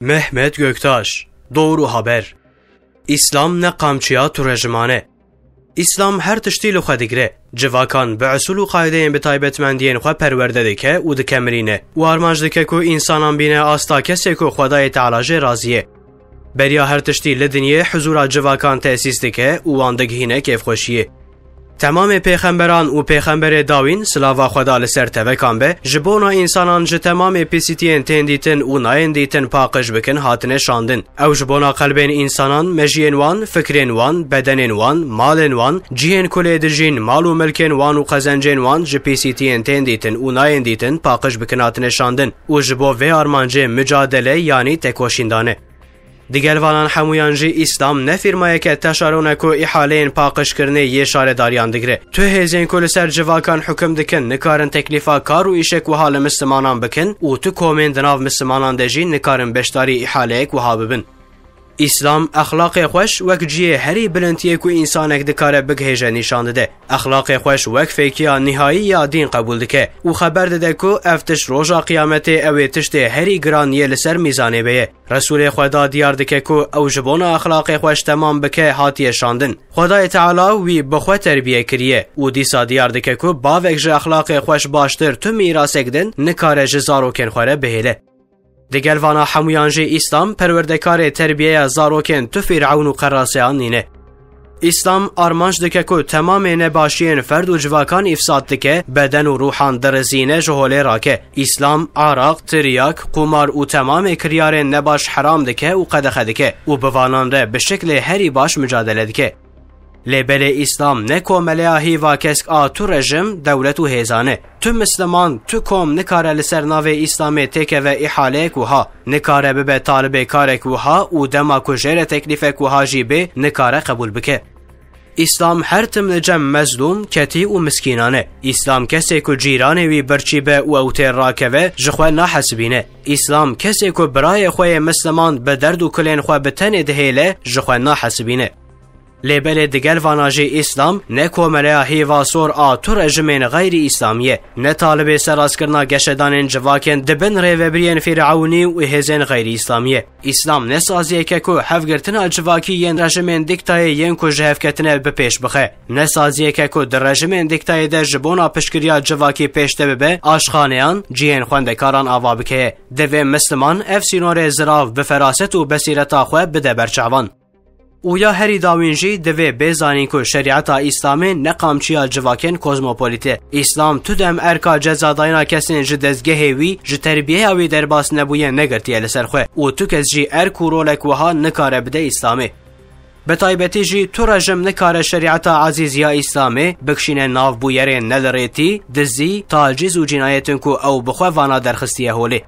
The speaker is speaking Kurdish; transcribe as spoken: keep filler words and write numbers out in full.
Mehmet Göktaş, Doğru Haber. Îslam ne qamçiya turejiman e. Îslam her tiştî li xwe digire. Civakan bi usul û qaydeyên bi taybetmendiyên xwe perwerde dike û dikemirîne û armanc dike ku însanan bîne asta kesê ku Xwedayê Teala jê razî ye. Beriya her tiştî li dinyê huzura civakan tesîs dike û wan digihîne kêfxweşiyê. Temamê pêxemberan û pêxemberê dawîn, silava Xweda li ser tevekan be, ji bona însanan ji temamê pîsîtiyên tên dîtin û nayên dîtin paqij bikin, hatine şandin. Ew ji bona qelbên însanan, mejiyên wan, fikrên wan, bedenên wan, malên wan, cihên ku lê dijîn, mal û milkên wan û qezencên wan ji pîsîtiyên tên dîtin û nayên dîtin paqij bikin, hatine şandin û ji bo vê armancê micadele, yanî tekoşîn dane. Digel vanan hemûyan jî, Îslam ne fîrmayeke teşaron e ku îhaleyên paqijkirinê yê şaredariyan digire. Tu hêzên ku li ser civakan hukim dikin nikarin teklîfa kar û îşek wiha li mislimanan bikin û tu komên di nav mislimanan de jî nikarin beşdarî îhaleyek wiha bibin. Îslam exlaqê xweş wek cihê herî bilintiyê ku însanek dikare bigihêje nîşan dide. Exlaqê xweş wek fêkiya nihayî ya dîn qebûl dike û xeber dide ku ev tişt roja qiyametê ew ê tiştê herî giran yê li ser mîzanê be ye. Resûlê Xweda diyar dike ku ew ji bona exlaqê xweş temam bike hatiye şandin. Xwedayê Teala wî bi xwe terbiye kiriye û dîsa diyar dike ku bavek ji exlaqê xweş baştir tu mîrasek din nikare ji zarokên xwe re bihêle. Digel vana hemûyan jî, Îslam perwerdekarê terbiyeya zarokên tu fîrewn û qeraseyan nîne. Îslam armanc dike ku temamê nebaşiyên ferd û civakan îfsad dike, beden û rûhan dirizîne, ji holê rake. Îslam araq, tiryak, qumar û temamê kiryarên nebaş heram dike û qedexe dike û bi vanan re bi şiklê herî baş micadele dike. Lê belê Îslam ne komeleya hîva kesk a tu rejim, dewlet û hêzan e. Tu misliman, tu kom nikare li ser navê Îslamê têkeve îhaleyek wiha. Nikare bibe talibê karek wiha û dema ku jê re teklîfek wiha jî bê, nikare qebûl bike. Îslam her tim li cem mezlûm, ketî û miskînan e. Îslam kesê ku cîranê wî birçî be û ew têr rakeve, ji xwe nahesibîne. Îslam kesê ku birayê xwe yê misliman bi derd û kulên xwe bi tenê dihêle, ji xwe nahesibîne. Lê belê digel vana jî Îslam ne komeleya hîva sor a tu rejimên xeyrî Îslamî ye, ne talibê serrastkirina geşedanên civakên di bin rêvebiriyên Fîrewnî û hêzên xeyrî Îslamî ye. Îslam ne saziyek e ku hevgirtina civakî yên rejimên dîktayê yên ku ji hev ketine bi pêş bixe. Ne saziyek e ku di rejimên dîktayê de ji bona piştgiriya civakî pêşde bibe, aşxaneyan, cihên xwendekaran ava bike. Divê misliman ev sînorê zirav bi feraset û besîreta xwe bide ber çavan. Û ya herî dawîn jî divê bê zanîn ku şerîeta Îslamê ne qamçiya civakên kozmopolît e. Îslam tu dem erka cezadayina kesên ji dezgehê wî, ji terbiyeya wî derbas nebûye negirtiye li ser xwe û tu kes jî erk û rolek wiha nikare bide Îslamê. Bi taybetî jî tu rejim nikare şerîeta ezîz ya Îslamê bikişîne nav bûyerên ne li rêtî, dizî, tacîz û cînayetên ku ew bi xwe vana derxistiye holê.